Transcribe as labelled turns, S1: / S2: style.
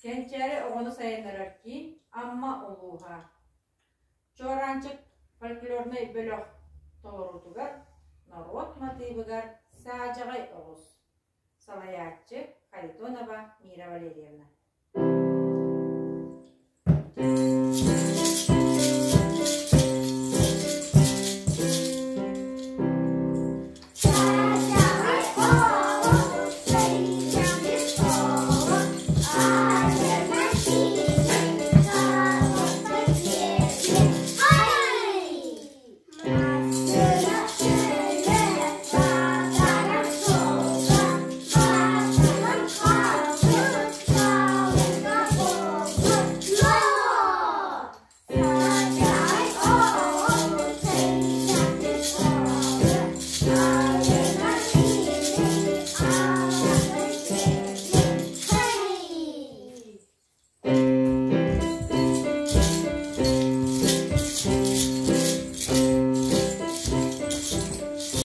S1: Кэнчээри оҕону сайыннарар киин Амма улууһа. Чуораанчык фольклорнай бөлөх толоруутугар норуот матыыбыгар Саадьаҕай оҕус. Салайааччы Харитонова Мира Валерьевна.